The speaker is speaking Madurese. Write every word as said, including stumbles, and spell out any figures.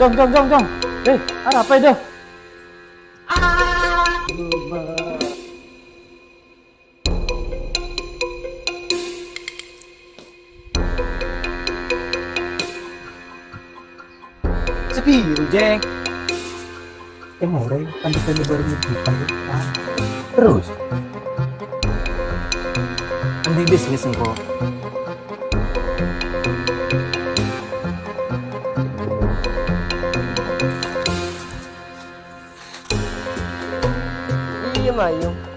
Jhung, Jhung, Jhung, Jhung. Eh, arapa, Jhung? Sapèra, Jhung? È morè, kan bisa nyebar di depan. Terus? Kan di bisnis engko'. Iyâ, Mayu.